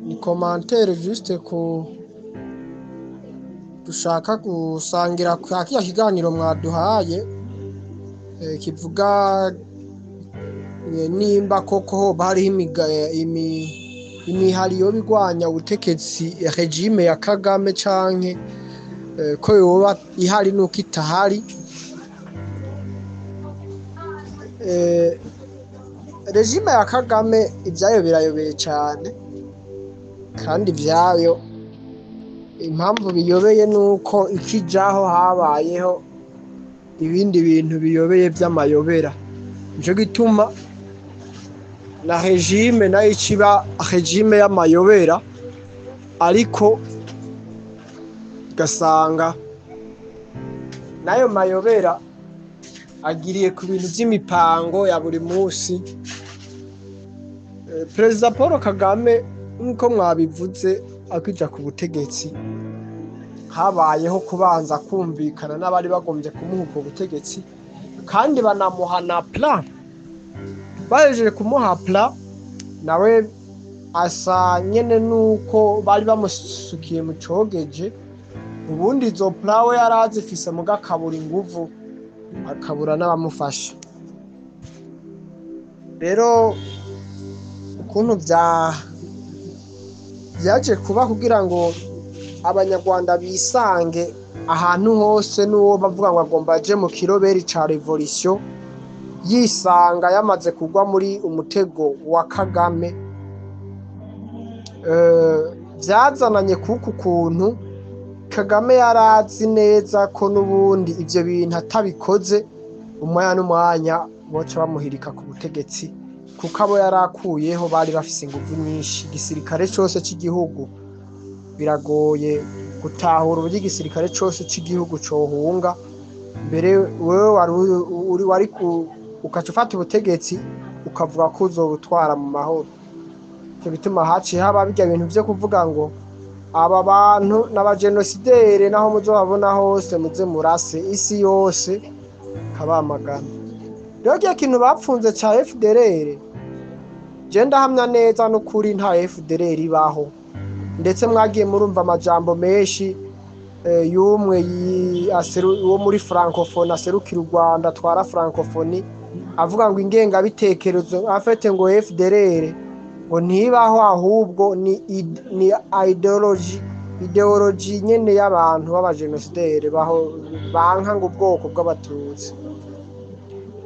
Ni commentaire juste ku dushaka gusangira kwa kiya kiganiro mwaduhaye, kivuga nimba koko hoba hariho imihari yoba igwanya ubutegetsi regime ya Kagame canke ko yoba ihari nuko itahari. Regime ya Kagame ibyayo birayobeye cyane, kandi ibyayo impamvu biyobeye nuko ikijaho habayeho ibindi bintu biyobeye by'amayobera. Nico gituma na regime nayo ikiba regime y'amayobera, ariko ugasanga nayo mayobera agiriye ku bintu by'imipango ya buri munsi. Perezida Paul Kagame nk'uko mwabivuze akija ku butegetsi, habayeho kubanza kumvikana n'abari bagombye kumuha ubwo butegetsi, kandi banamuha na plan. Bahejeje kumuha plan, nawe asa nyene nuko bari bamusukiye mu cogeje. Ubundi izo plan we yari azifise, muga akabura inguvu, akabura n'abamufasha. Rero ukuntu vyaje kuba kugira ngo abanyarwanda bisange ahantu hose, n'uwo bavuga ngo agomba aje mu kiroberi ca revolution yisanga yamaze kugwa muri umutego wa Kagame. Vyazananye kuku kuntu Kagame yarazi neza ko n'ubundi ivyo bintu atabikoze umwanya n'umwanya boca bamuhirika ku butegetsi, kuko abo yarakuyeho bari bafise inguvu nyinshi. Igisirikare cose c'igihugu biragoye gutahura uburyo igisirikare cose c'igihugu cohunga mbere wewe wari uri wari ukaca ufata ubutegetsi ukavuga ko uzobutwara mu mahoro. Ico gituma haciye haba birya bintu vyo kuvuga ngo aba bantu n'abajenosidere, naho muzobabona hose muze murase isi yose kabamagana. Rero kiya kintu bapfunze ca FDLR, je ndahamya neza n'ukuri nta FDLR ibaho. Ndetse mwagiye murumva amajambo menshi y'umwe wo muri Francophonie aserukira u Rwanda atwara Francophonie, avuga ngo ingengabitekerezo afete ngo FDLR ngo ntibaho, ahubwo ni ideology nyene y'abantu b'abajenosidere baho banka ngo ubwoko bw'abatutsi.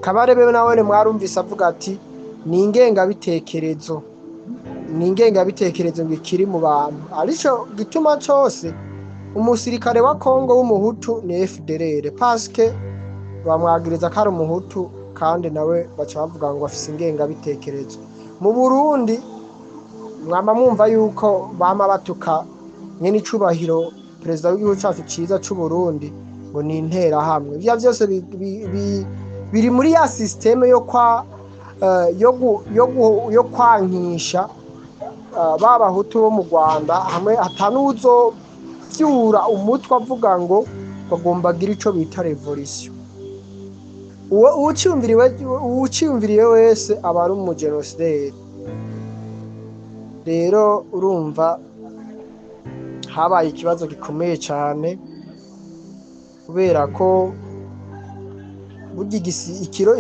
Kabarebe nawe mwarumvise avuga ati ni ingengabitekerezo, ni ingengabitekerezo ngo ikiri mu bantu. Arico gituma cose umusirikare wa Kongo w'umuhutu ni FDLR, parce bamwagiriza ko ari umuhutu, kandi nawe baca bavuga ngo afise ingengabitekerezo. Mu Burundi mwama mwumva yuko bama batuka nyene icubahiro perezida w'igihugu cacu ciza c'u Burundi ngo ni interahamwe. Ivyo vyose biri muri ya systeme yo kwa yo yo yo kwankisha ba bahutu bo mu Rwanda, hamwe atanuzo vyura umutwe avuga ngo bagomba agira ico bita revolution. Uwo uciyumviriwe wese aba ari umujenosideri. Rero urumva habaye ikibazo gikomeye cyane, kubera ko burya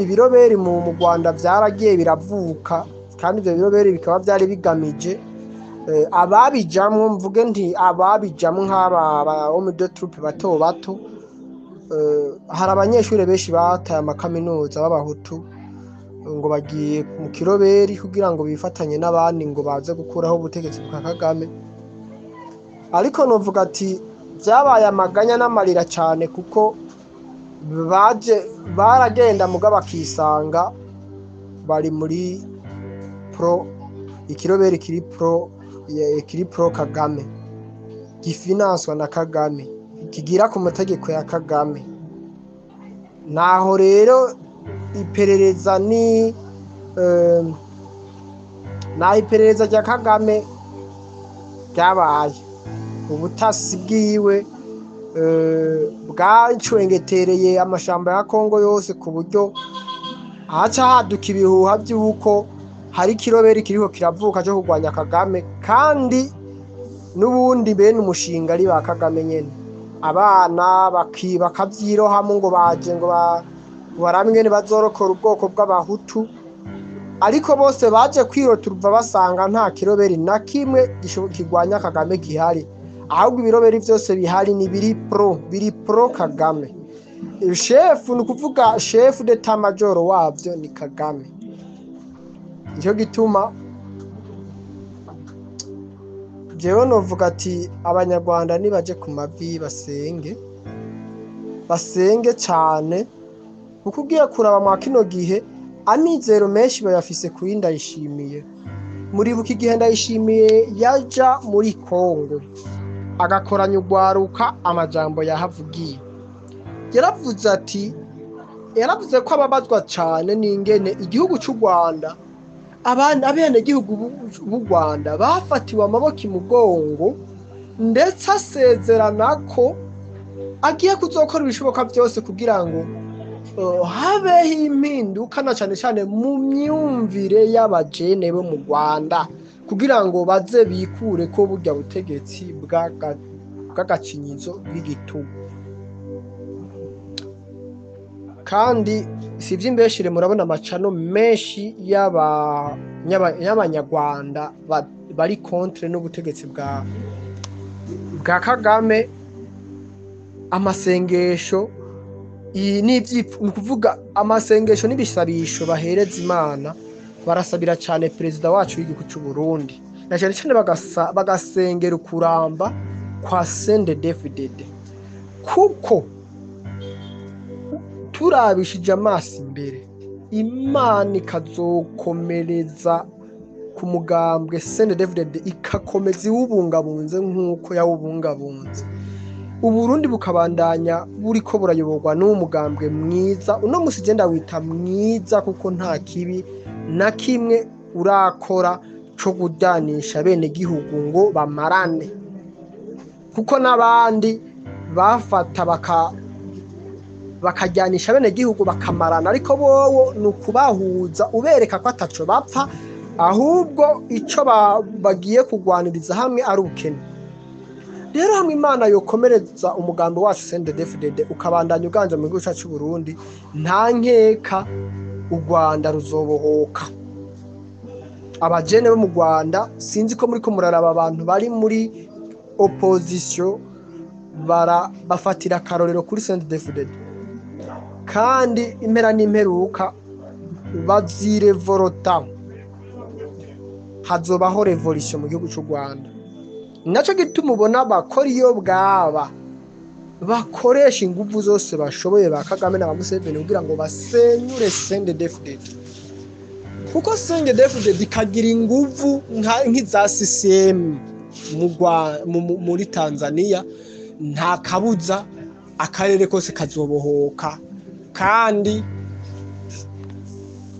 ibiroberi mu Rwanda vyaragiye biravuka, kandi ivyo biroberi bikaba vyari bigamije ababijamwo, mvuge nti ababijamwo nk'aba ba homme de troupe bato bato. Hari abanyeshuri benshi bataye amakaminuza b'abahutu ngo bagiye mu kiroberi kugira ngo bifatanye n'abandi ngo baze gukuraho ubutegetsi bwa Kagame. Ariko novuga ati vyabaye amaganya n'amarira cyane, kuko baje baragenda muga bakisanga bari muri pro ikiroberi kiri pro kiri pro Kagame, gifinanswa na Kagame, kigira ku mategeko ya Kagame. Naho rero iperereza ni naho iperereza rya Kagame ryabaye, ubutasi bwiwe bwacwengetereye amashamba ya Kongo yose, ku buryo haca haduka ibihuha by'uko Hari ikiroberi kiriko kiravuka cyo kurwanya Kagame, kandi n'ubundi bene umushinga ari ba Kagame nyene. Abana bakavyirohamo ngo baje ngo barabe ingene bazorokora ubwoko bw'abahutu, ariko bose baje kwirotura basanga nta kiroberi na kimwe kirwanya Kagame gihari, ahubwo ibiroberi vyose bihari ni biri pro Kagame. Chef, ni ukuvuga chef d'état major wavyo ni Kagame. Nico gituma jewe novuga ati abanyarwanda nibaje ku mavi, basenge, basenge cane, kuko ugiye kuraba mwa kino gihe amizero menshi bayafise kuri Ndayishimiye. Muribuka igihe Ndayishimiye yaja muri Kongo agakoranya urwaruka, amajambo yahavugiye, yaravuze ati, yaravuze ko ababazwa cane n'ingene igihugu c'u Rwanda, abana, abenegihugu b'u Rwanda bafatiwe amaboko imugongo, ndetse asezerana ko agiye kuzokora ibishoboka byose kugira ngo habeho impinduka, na cane cane mu myumvire y'abajene bo mu Rwanda, kugira ngo baze bikure ko burya butegetsi bw'agacinyizo, bw'igitugu. Kandi si ivy'imbeshire, murabona amacano menshi y'abanyarwanda bari contre n'ubutegetsi bwa Kagame. Amasengesho iyi ni ukuvuga amasengesho n'ibisabisho bahereza Imana, barasabira cyane perezida wacu w'igihugu cy'u Burundi, na cyane cyane bagasengera ukuramba kwa CNDD-FDD, kuko turabishije amaso imbere, Imana ikazokomereza ku mugambwe CNDD-FDD, ikakomeza iwubungabunze nk'uko yawubungabunze, Uburundi bukabandanya buriko burayoborwa n'uwo mugambwe mwiza. Uno musi je ndawita mwiza kuko nta kibi na kimwe urakora co kuryanisha bene gihugu ngo bamarane, kuko n'abandi bafata bakajyanisha bene gihugu bakamarana, ariko bowo ni ukubahuza, ubereka ko ataco bapfa, ahubwo ico bagiye kurwaniriza hamwe ari ubukene. Rero hamwe Imana yokomereza umugambi wacu CNDD-FDD ukabandanya uganje mu gihugu cyacu c'u Burundi, nta nkeka u Rwanda ruzobohoka. Abajene bo mu Rwanda, sinzi ko muriko muraraba abantu bari muri opposition, bara bafatira akarorero kuri CNDD-FDD, kandi impera n'imperuka bazirevolta, hazobaho révolution mu gihugu cy'u Rwanda. Naco gituma ubona bakora iyo bwaba, bakoresha inguvu zose bashoboye, ba Kagame na ba Museveni, kugira ngo basenyure CNDD-FDD, kuko CNDD-FDD ikagira inguvu nk'iza CCM muri Tanzania, nta kabuza akarere kose kazobohoka, kandi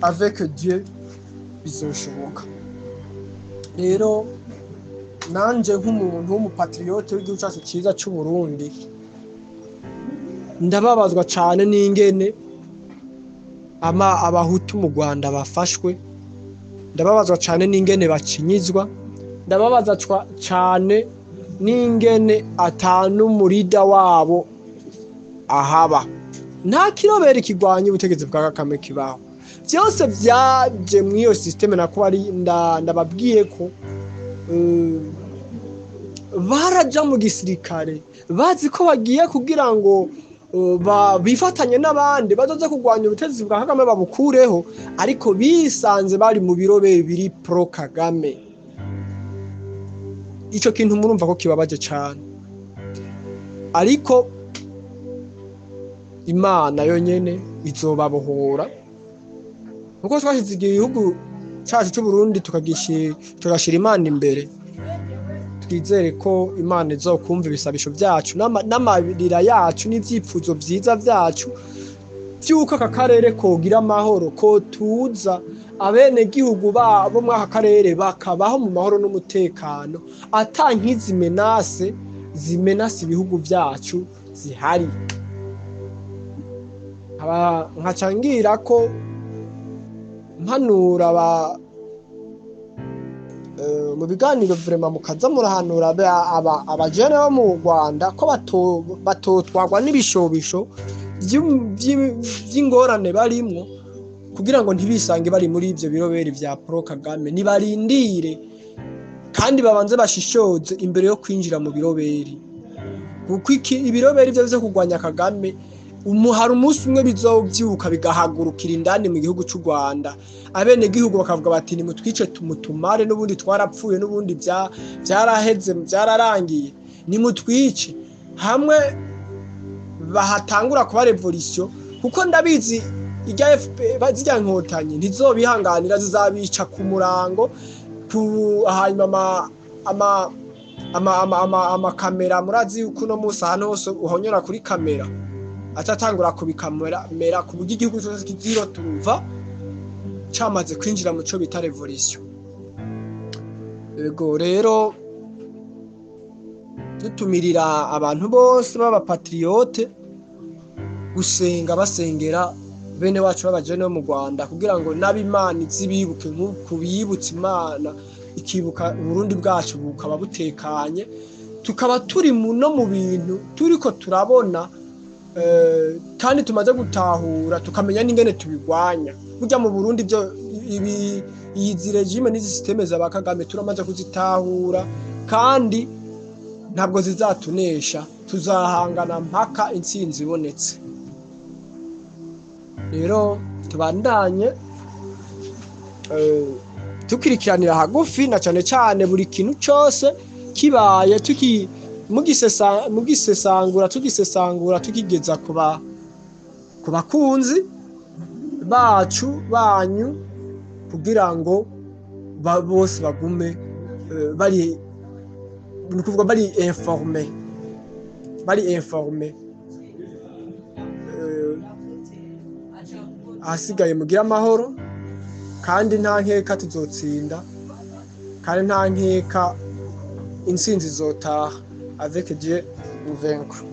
avec Dieu bizoshoboka. Rero nanje nk'umuntu w'umupatriote w'igihugu cyacu cyiza cy'u Burundi, ndababazwa cyane n'ingene ama abahutu mu Rwanda bafashwe, ndababazwa cyane n'ingene bacinyizwa, ndababaza cyane n'ingene atanu murida wabo ahaba. Nta kiroberi kirwanya ubutegetsi bwa Kagame kibaho. Byose byaje muri iyo système nako ari ndababwiye ko baraja mu gisirikare bazi ko bagiye kugira ngo bifatanye n'abandi bazoze kurwanya ubutegetsi bwa Kagame babukureho, ariko bisanze bari mu biroberi biri pro Kagame. Ico kintu murumva ko kibabaje cane, ariko Imana yonyene izobabohora, kuko twashize igihugu cyacu cy'u Burundi tugashira Imana imbere. Twizere ko Imana izokumva ibisabisho byacu n'amarira yacu n'ivyifuzo vyiza vyacu vy'uko aka karere kogira amahoro, ko tuza abenegihugu bo muri aka karere bakabaho mu mahoro n'umutekano, ata nkizi menaces zimenasa ibihugu vyacu zihari. Nkaca ngira ko mpanura Mu biganiro vraiment mukaza murahanura abajene bo mu Rwanda ko batotwagwa n'ibishobisho vy'ingorane barimwo, kugira ngo ntibisange bari muri ivyo biroberi vya Paul Kagame. Nibarindire kandi babanze bashishoze imbere yo kwinjira mu biroberi, kuko ibiroberi vyo kurwanya Kagame hari umunsi umwe bizovyuka bigahagurukira indani mu gihugu c'u Rwanda, abene gihugu bakavuga bati nimutwice tumutumare, n'ubundi twarapfuye, n'ubundi vyaraheze, vyararangiye, nimutwice. Hamwe bahatangura kuba revolution, kuko ndabizi irya FPR zirya nkotanyi ntizobihanganira, zizabica ku murango, hanyuma amakamera murazi yuko uno munsi ahantu hose uhonyora kuri kamera, atatangura kubikamera ku buryo igihugu cyose kiziro turuva camaze kwinjira mu cyo bita revolution. Ego rero dutumirira abantu bose baba patriote gusenga, basengera bene wacu b'abajene bo mu Rwanda, kugira ngo n'abimana izibibuke nk'uko bibutse Imana ikibuka Burundi bwacu bukaba butekanye, tukaba turi no mu bintu turiko turabona, kandi tumaze gutahura tukamenya n'ingene tubigwanya. Burya mu Burundi byo izi regime n'izi systeme za Kagame turamaze kuzitahura, kandi ntabwo zizatunesha, tuzahangana mpaka intsinzi ibonetse. Rero tubandanye tukirikiranira hagufi na cane cane buri kintu cose kibaye, mugisesangura tugisesangura tukigeza ku bakunzi bacu banyu, kugira ngo bose bagume bari, ni kuvuga bari informe, bari informe. Ahasigaye mugira amahoro, kandi nta nkeka tuzotsinda, kandi nta nkeka intsinzi izotaha. Avec Dieu nous vaincrons.